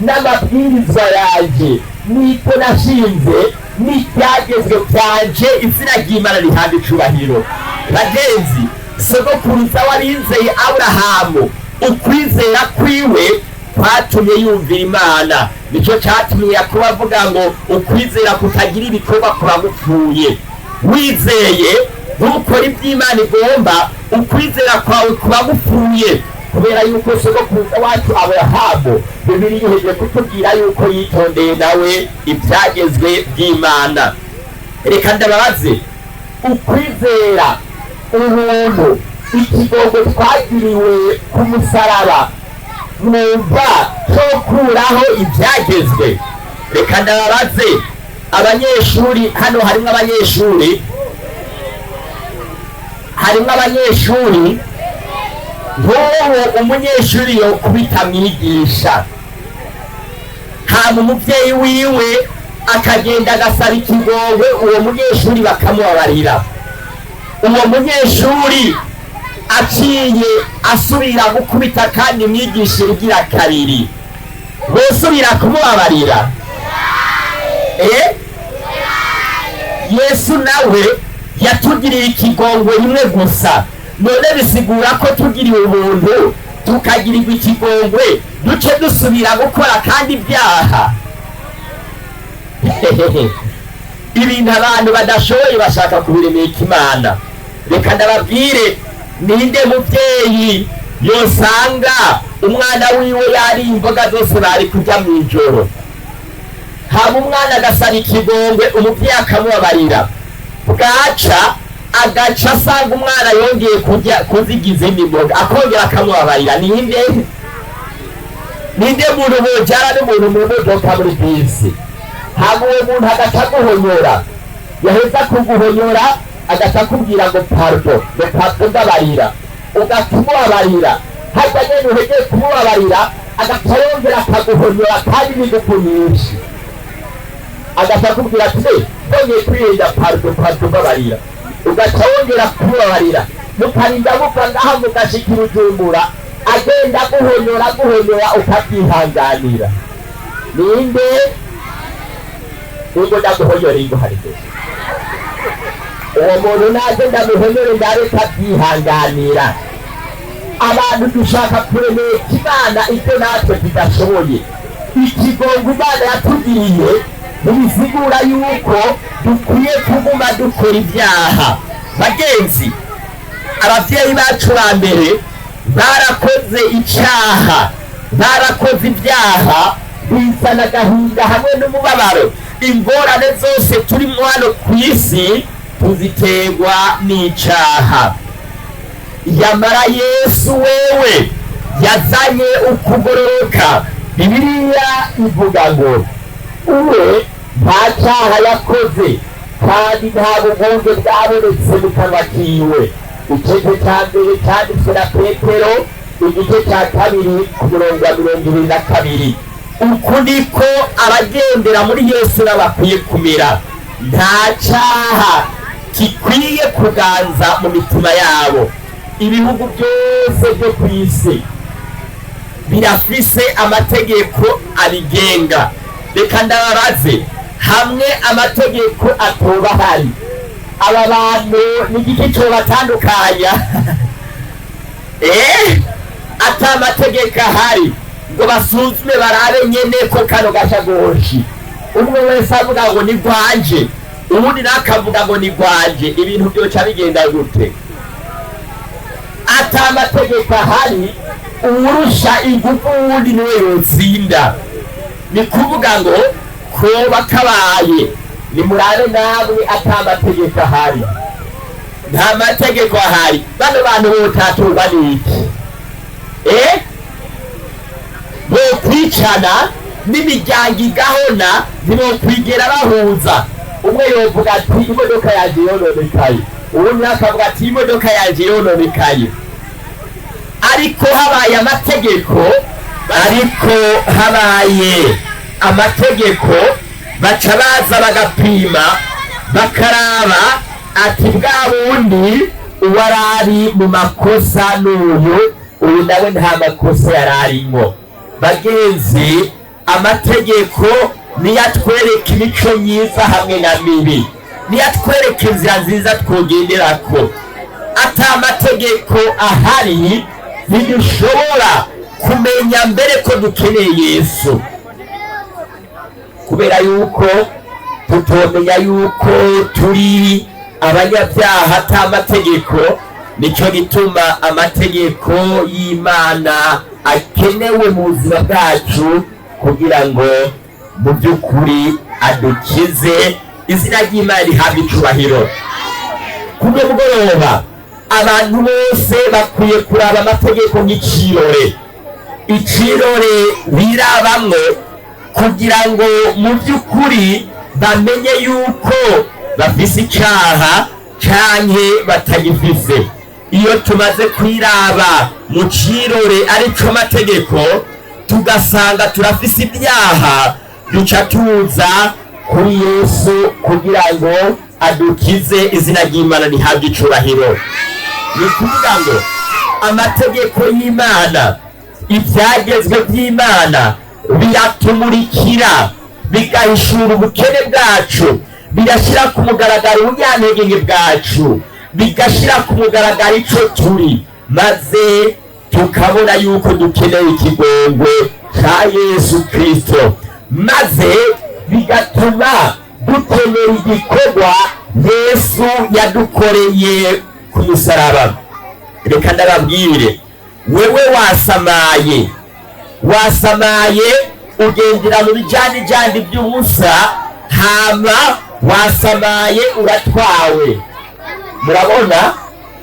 n'amabwirizwa yanjye n'ibyo nashinze n'ibyagezwe byanje. Izina ry'Imana rihabwa icubahiro. Bagenzi, sogokuruza w'abizeye Aburahamu, ukwizera kwiwe kwatumye yumvira Imana. Nicyo cyatumye Yakobo avuga ngo ukwizera kutagira ibikorwa kuba gupfuye. Wizeye ntukore iby'Imana igomba, ukwizera kwawe kuba gupfuye, kubera yuko sogokuruza wacu Aburahamu, Bibiliya iheje kutubwira yuko yitondeye nawe ibyagezwe by'Imana. Reka ndababaze: ukwizera, ubuntu, ikigongo twagiriwe ku musaraba, mwumva cyo kuraho ibyagezwe? Reka ndababaze abanyeshuri hano, harimo abanyeshuri? Harimo abanyeshuri? Nk'ubu umunyeshuri yokubita mwigisha, hama umubyeyi wiwe akagenda agasaba ikigongwe, uwo munyeshuri bakamubabarira, uwo munyeshuri aciye asubira gukubita kandi mwigisha ugira kabiri, bosubira kumubabarira? Eh, Yesu nawe yatugiriye ikigongwe rimwe gusa. None bisigura ko tugiriwe ubuntu, tukagirirwa ikigongwe, duce dusubira gukora kandi ibyaha? Ibintu abantu badashoboye bashaka kubiremeka Imana. Reka ndababwire: ninde mubyeyi yosanga umwana wiwe yariye imboga zose bari kurya mu ijoro, haba umwana agasaba ikigongwe, umubyeyi akamubabarira, bwaca agaca asanga umwana yongeye kurya kuziga izindi mboga, akongera akamubabarira? Ninde? Ninde muntu bojyana n'umuntu mu modoka, muri bisi, hama uwo muntu agaca aguhonyora, yaheza kuguhonyora agaca akubwira ngo pardon, ngo pardon, mbabarira, ugaca umubabarira? Harya nyene uhegeye kumubabarira, agaca yongera akaguhonyora kandi n'ingufu nyinshi, agaca akubwira ati "Mbongeye kwirinda, pardon, pardon, mbabarira", ugaca wongera kumubabarira, mukarinda muva ngaha mugashika i Bujumbura, agenda aguhonyora, aguhonyora, ukabyihanganira? Ninde? Ubwo ndaguhonyora, ingo hari uwo muntu naze ndamuhonyore, ndareka abyihanganira. Abantu dushaka kuremeka Imana ibyo natwe tudashoboye. Ikigongo Imana yatugiriye ntibisigura yuko dukwiye kuguma dukora ibyaha. Bagenzi, ababyeyi bacu ba mbere barakoze icyaha, barakoze ibyaha, bizana agahinda hamwe n'umubabaro. Ingorane zose turimo hano ku isi. tuziterwa n'icaha. Yamara Yesu wewe yazanye ukugororoka. Bibiliya ivuga ngo uwe nta cyaha yakoze kandi nta bugunge bwabonetse mu kanwa kiwe. Igice cya mbere cyanditswe na Petero, igice cya kabiri, ku murongo wa 22. Uku niko abagendera muri Yesu bakwiye kumera. Nta cyaha gikwiye kuganza mu mitima yabo. Ibihugu byose byo ku isi birafise amategeko abigenga. Reka ndababaze, hamwe amategeko atoba ahari, aba bantu ni igiki cobatandukanya? Ata amategeko ahari ngo basuzume barabe nyene ko kano gashagoshi, umwe wese avuga ngo ni rwanje, uwundi nawe akavuga ngo ni rwanje, ibintu byoca bigenda gute? Ata amategeko ahari, uwurusha ingufu uwundi niwe yotsinda. Ni kuvuga ngo koba kabaye. Nimurabe namwe, ata amategeko ahari, nta mategeko ahari, bano bantu botaturwa n'iki? Bokwicana n'imiryango igahona, ntibokwigera bahuza. Umwe yovuga ati imodoka yanjye yononekaye, uwundi akavuga ati imodoka yanjye yononekaye. Ariko habaye amategeko, ariko habaye amategeko, baca baza bagapima, bakaraba ati bwa bundi uwarari mu makosa n'uyu, uyu nawe nta makosa yari arimo. Bagenzi, amategeko niyo atwereka imico myiza hamwe na mibi, niyo atwereka inzira nziza twogenderako. Ata amategeko ahari, ntidushobora kumenya mbere ko dukeneye Yesu, kubera yuko tutomenya yuko turi abanyabyaha ata amategeko. Nicyo gituma amategeko y'Imana akenewe mu buzima bwacu kugira ngo mu by'ukuri adukize. Izina ry'Imana rihabwe icubahiro. Kumwe mugoroba, abantu bose bakwiye kuraba amategeko nk'icirore, icirore birabamwo kugira ngo mu by'ukuri bamenye yuko bafise icaha canke batagifise. Iyo tumaze kwiraba mu cirore arico mategeko, tugasanga turafise ibyaha, duca tuza kuri Yesu kugira ngo adukize. Izina ry'Imana rihabwe icubahiro. Ni ukuvuga ngo amategeko y'Imana, ibyagezwe by'Imana biratumurikira, bigahishura ubukene bwacu, bigashyira ku mugaragaro ubunyantege bwacu, bigashyira ku mugaragaro icyo turi, maze tukabona yuko dukeneye ikigongwe cya Yesu Kirisito, maze bigatuma dukenera igikorwa Yesu yadukoreye ku musaraba. Reka ndababwire, wewe wasamaye, wasamaye ugendera mu bijandijandi by'ubusa, hama wasamaye uratwawe. Murabona,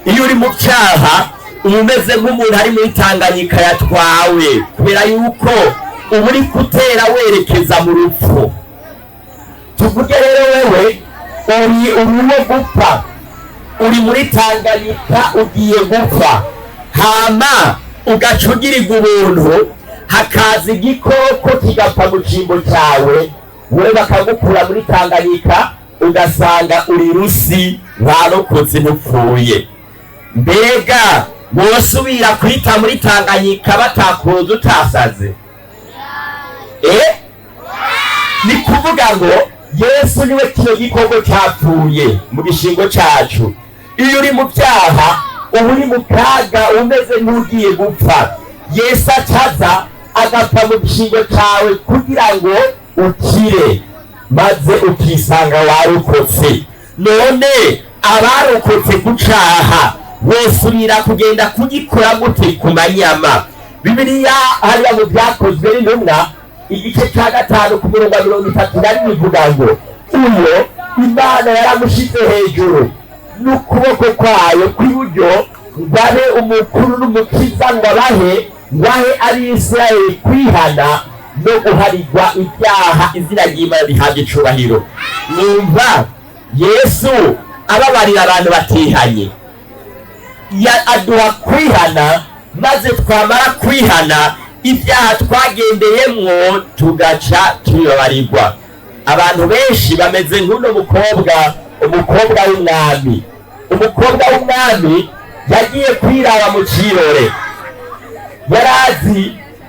iyo uri mu cyaha uba umeze nk'umuntu ari muri Tanganyika yatwawe, kubera yuko uba uri gutera werekeza mu rupfu. Tuvuge rero wewe uri urimo gupfa, uri muri Tanganyika ugiye gupfa, hama ugaca ugirirwa ubuntu, hakaza igikoko kigapfa mu cyimbo cyawe, wowe bakagukura muri Tanganyika, ugasanga uri rusi, warokotse, ntupfuye. Mbega wosubira kwita muri Tanganyika batakuzi utasaze? Ni kuvuga ngo Yesu niwe kino gikoko cyapfuye mu gishingo cyacu. Iyo uri mu byaha uba uri mu kaga, umeze nk'ugiye gupfa. Yesu acaza agapfa mu gishingo cyawe kugira ngo ukire, maze ukisanga warokotse. None abarokotse ku caha wosubira kugenda kugikora gute ku manyama? Bibiliya hariya mu Byakozwe n'Intumwa, igice cya gatanu, ku murongo wa 31 ivuga ngo uyo Imana yaramushize hejuru n'ukuboko kwayo kw'iburyo ngo abe umukuru n'umukiza, ngo abahe, ngo ahe Abisirayeli kwihana no guharirwa ibyaha. Izina ry'Imana rihabwa icubahiro. Numva Yesu ababarira abantu batihanye. Aduha kwihana, maze twamara kwihana ibyaha twagendeyemwo tugaca tubibabarirwa. Abantu benshi bameze nk'uno mukobwa, umukobwa w'umwami. Umukobwa w'umwami yagiye kwiraba mu kirore.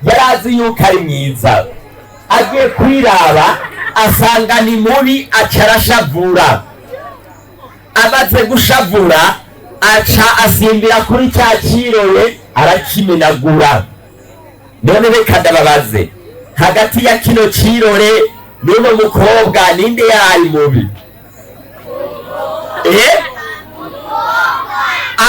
Yarazi yuko ari mwiza. Agiye kwiraba asanga ni mubi, aca arashavura. Amaze gushavura aca asimbira kuri cya kirore arakimenagura. None reka ndababaze, hagati ya kino kirore n'uno mukobwa ninde yari mubi?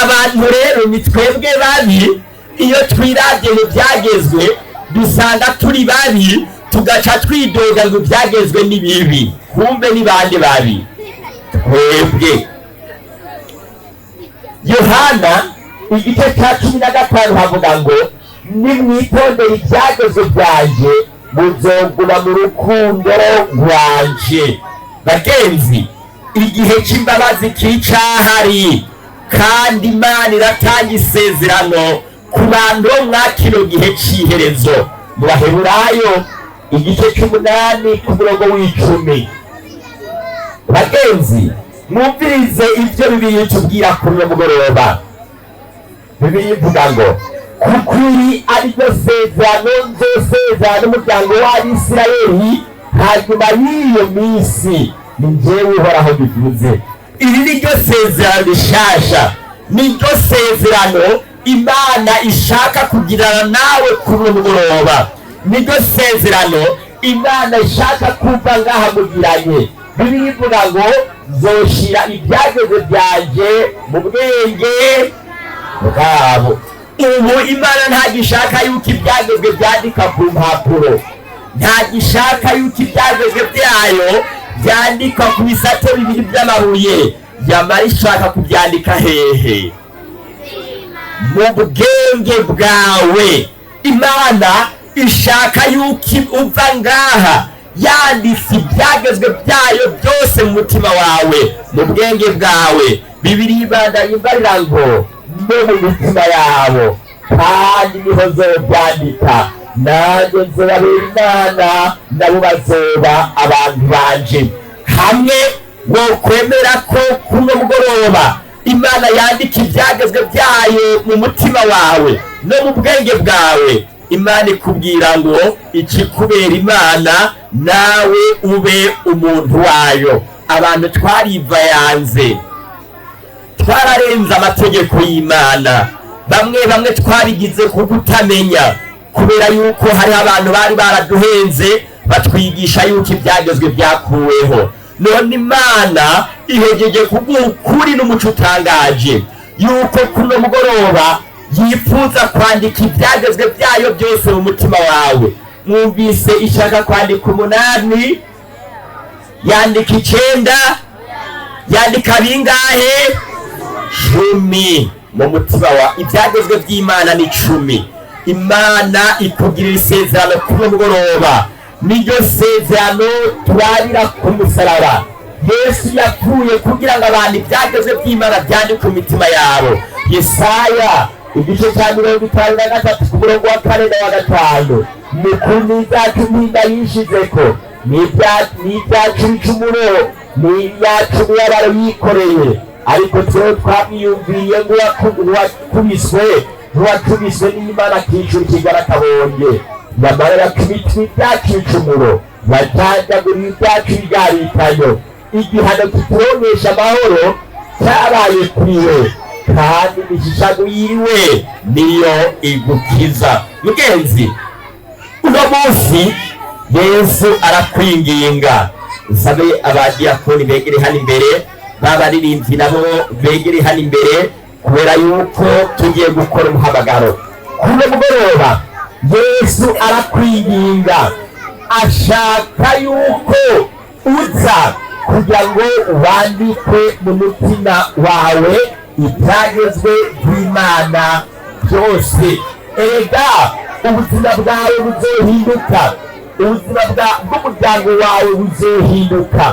Abantu rero ni twebwe babi. Iyo twiravye mu byagezwe dusanga turi babi, tugaca twidoga ngo ibyagezwe ni bibi. Kumbe ni bande babi? Twebwe. Yohana igice cya 15 havuga ngo: "Nimwitondere ibyagezwe byanje muzoguma mu rukundo rwanje." Bagenzi, igihe cy'imbabazi kicahari, kandi Imana iratanga isezerano ku bantu bo mwa kino gihe cy'iherezo. Mu Baheburayo igice cy'umunani ku murongo w'icumi. Bagenzi, mwumvirize ibyo Bibiliya itubwira kuri uno mugoroba. Bibiliya ivuga ngo: "Kuko iri ari ryo sezerano nzosezerana n'umuryango w'Abisirayeli hanyuma y'iyo minsi, ni njyewe Uhoraho bivuze." Iri ni ryo sezerano rishasha, ni ryo sezerano Imana ishaka kugirana nawe kuri uno mugoroba, ni ryo sezerano Imana ishaka kuva ngaha mugiranye. Bibiliya ivuga ngo: "Nzoshira ibyageze byanje mu bwenge bwabo." Ubu Imana ntagishaka yuko ibyagezwe byandika ku mpapuro, ntagishaka yuko ibyagezwe byayo byandikwa ku bisate bibiri by'amabuye. Yamara ishaka kubyandika hehe? Mu bwenge bwawe. Imana ishaka yuko uva ngaha yanditse ibyagezwe byayo byose mu mutima wawe, mu bwenge bwawe. Bibiliya ibanda imbarira ngo: "No mu mitima yabo kandi niho nzobyandika, nanjye nzobabera Imana, nabo bazoba abantu banje." Hamwe wokwemera ko kuno mugoroba Imana yandika ibyagezwe byayo mu mutima wawe no mu bwenge bwawe, Imana ikubwira ngo ikikubera Imana nawe ube umuntu wayo. Abantu twarivayanze, twararenze amategeko y'Imana. Bamwe bamwe twabigize ku kutamenya, kubera yuko hariho abantu bari baraduhenze batwigisha yuko ibyagezwe byakuweho. None Imana ihegeje kuguha ukuri n'umuco utangaje yuko kuno mugoroba yifuza kwandika ibyagezwe byayo byose mu mutima wawe. Mwumvise, ishaka kwandika umunani, yandika icenda, yandika bingahe? 10 mu mutima wa. Ibyagezwe by'Imana ni 10. Imana ikugirira isezerano kuri mugoroba, niryo sezerano turabira ku musaraba. Yesu yapfuye kugira ngo abantu ibyagezwe by'Imana byandike mu mitima yabo. Yesaya igice cya 53 ku murongo wa kane na wa gatanu: "Mukuru n'ibyacu mpinda yishizeko, n'ibyacu bicumuro n'ibyacu mibabaro yikoreye, ariko twewe twamwiyumviye nk'uwakubiswe, nk'uwakubiswe n'Imana akicura ikigara akabonye. Nyamara yakubitwe ibyacu bicumuro, yajanjaguriwe ibyacu bigaritayo. Igihano kituronkesha amahoro cyabaye kuri we, kandi imishishago yiwe niyo igukiza." Mugenzi, uno munsi Yesu arakwinginga. Nsabe abadiyakoni begere hano imbere, babaririmbyi nabo begere hano imbere, kubera yuko tugiye gukora umuhamagaro kuno mugoroba. Yesu arakwinginga, ashaka yuko uza. Kugira ngo wandikwe mu mutima wawe ibyagezwe by'Imana byose. Erega ubuzima bwawe buzohinduka, ubuzima bw'umuryango wawe buzohinduka,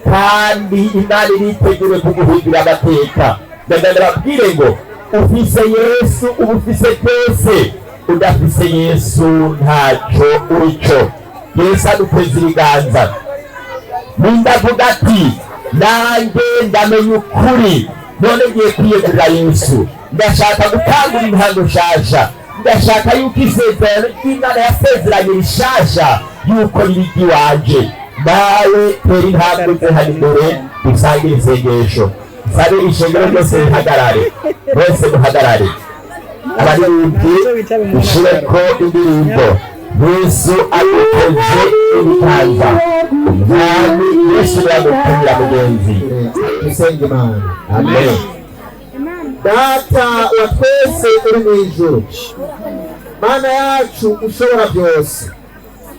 kandi Imana iritegure kuguhindura amateka. Ndagenda babwire ngo ufise Yesu uba ufise byose, udafise Yesu ntacyo urico. Yesu aduteze ibiganza. Nindavuga ati: "Nanjye ndamenya ukuri, none ngiye kwiyegurira Yesu, ndashaka gutangura intango nshasha, ndashaka yuko isezerano ry'Imana yasezeranye rishasha yuko riri iwanje." Nawe tera intambwe uze hano imbere dusangire isengesho. Sabe ishengero ryose rihagarare, bose muhagarare. Abaririmbyi, ushireko indirimbo "Yesu aguteze ibiganza". Umwami Yesu yagutumira, mugenzi. Dusenge Imana. Amen. Data wa twese uri mu ijuru, Mana yacu ushobora byose,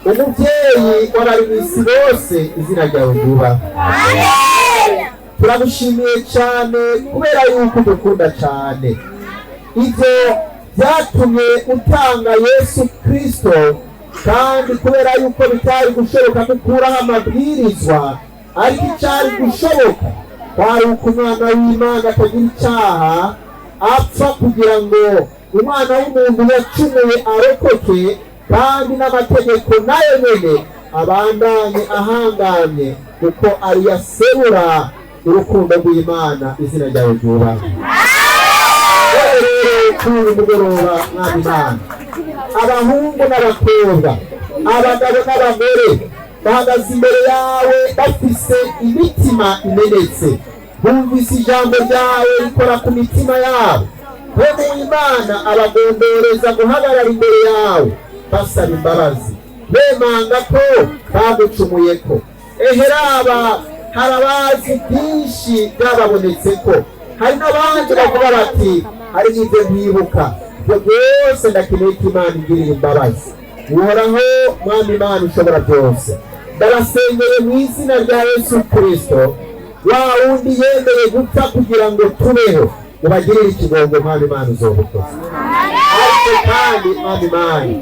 umubyeyi w'abari mu isi bose, izina ryawe ryubahwe. Turagushimiye cyane kubera yuko udukunda cyane. Ibyo byatumye utanga Yesu Kirisito, kandi kubera yuko bitari gushoboka gukuraho amabwirizwa, ariko icyari gushoboka kwari uko umwana w'Imana atagira icyaha apfa kugira ngo umwana w'umuntu yacumuye arokoke, kandi n'amategeko nayo nyene abandanye ahangamye kuko ariyo aserura urukundo rw'Imana. Izina ryawe ryubahwe. Rero kuri uyu mugoroba, Mwami Imana, abahungu n'abakobwa, abagabo n'abagore bahagaze imbere yawe bafise imitima imenetse. Bumvise ijambo ryawe rikora ku mitima yabo. We Imana abagomboreza guhagarara imbere yawe basaba imbabazi, bemanga ko bagucumuyeko. Eheraba hari abazi byinshi byababonetse ko hari n'abandi bavuga bati: "Hari n'ibyo ntibuka." Ibyo byose ndakeneye ko Imana igirira imbabazi. Uhoraho Mwami Imana ushobora byose, ndabasengeye mu izina rya Yesu Kirisito, wa wundi yemeye gupfa kugira ngo tubeho. Ubagirire ikigongo, Mwami Imana, uzobukoze. Ariko kandi, Mwami Imana,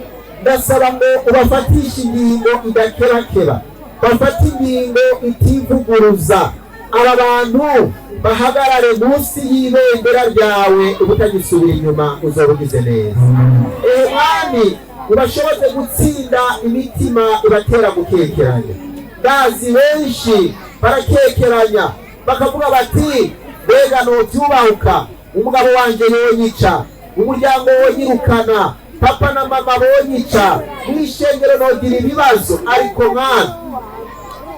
ndasaba ngo ubafatishe ingingo idakerakera, bafate ingingo itivuguruza. Aba bantu bahagarare munsi y'ibendera ryawe ubutagisubira inyuma. Uzoba ugize neza. Ehe Mwami, ubashoboze gutsinda imitima ibatera gukekeranya. Ndazi benshi barakekeranya, bakavuga bati: "Mbega nobyubahuka? Umugabo wanje yonyica, umuryango wonyirukana, papa na mama bonyica, mw'ishengero nogira ibibazo." Ariko mwana,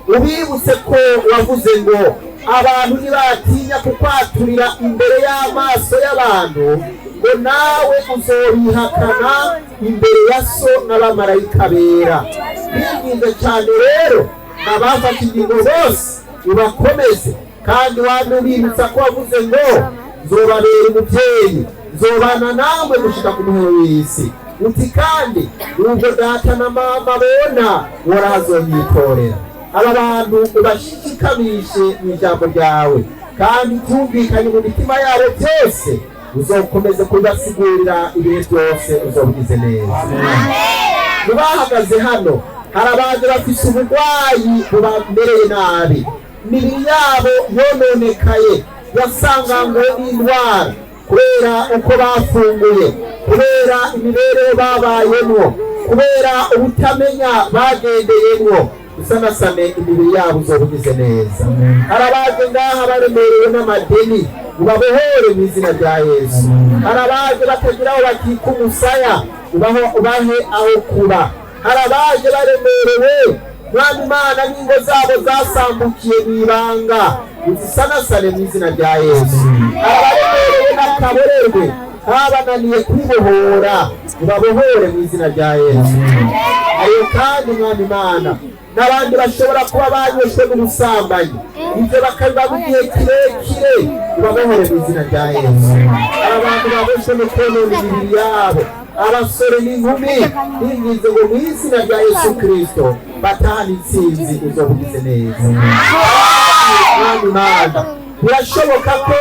ubibutse ko wavuze ngo abantu ntibatinya kukwaturira imbere y'amaso y'abantu, ngo nawe uzobihakana imbere ya So n'abamarayika bera. Binginze cyane rero, abafata ingingo bose ubakomeze, kandi wamwe ubibutsa ko wavuze ngo: "Nzobabera umubyeyi, nzobana namwe gushika ku muhero w'isi." Uti kandi: "Ubwo data na mama bona worazonyitorera." Aba bantu ubashikamishe mu ijambo ryawe, kandi byumvikanye mu mitima yabo byose, uzokomeze kubibasigurira ibihe byose. Uzobugize neza. Mu bahagaze hano hari abantu bafise uburwayi bubamereye nabi, imibiri yabo yononekaye, yasanganywe n'indwara kubera uko bafunguye, kubera imibereho babayemwo, kubera ubutamenya bagendeyemwo. Usanasane imibiri yabo, uzoba ugize neza. Hari abaje ngaha baremerewe n'amadeni, ubabohore mu izina rya Yesu. Hari abaje batagira aho bakika umusaya, ubaho ubahe aho kuba. Hari abaje baremerewe, Mwami Imana, n'ingo zabo zasambukiye mu ibanga, uzisanasane mu izina rya Yesu. Hari abaremerewe n'akaborerwe kabananiye kwibohora, ubabohore mu izina rya Yesu. Ayo kandi, Mwami Imana, n'abandi bashobora kuba banyoshwe n'ubusambanyi, ibyo bakabiba mu gihe kirekire, ubabohore mu izina rya Yesu. Hari abantu baboshwe no konona imibiri yabo, abasore n'inkumi, binginze ngo mu izina rya Yesu Kirisito batahane intsinzi. Uzobugize neza. Mwami Imana, birashoboka ko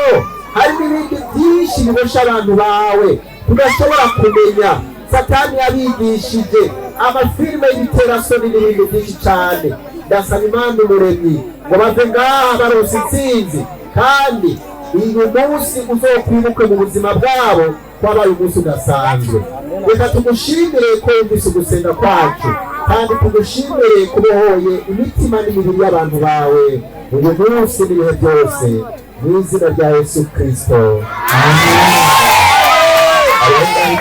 hari n'ibindi byinshi bibosha abantu bawe tudashobora kumenya. Satani yabigishije amafilime y'iterasoni n'ibindi byinshi cyane. Ndasaba Imana Umuremyi ngo bave ngaha baronse intsinzi, kandi uyu munsi uzokwibuke mu buzima bwabo wabaye umunsi udasanzwe. Reka tugushimire ko wumvise ugusenga kwacu, kandi tugushimire kubohoye imitima n'imibiri y'abantu bawe uyu munsi n'ibihe byose, mu izina rya Yesu Kirisito.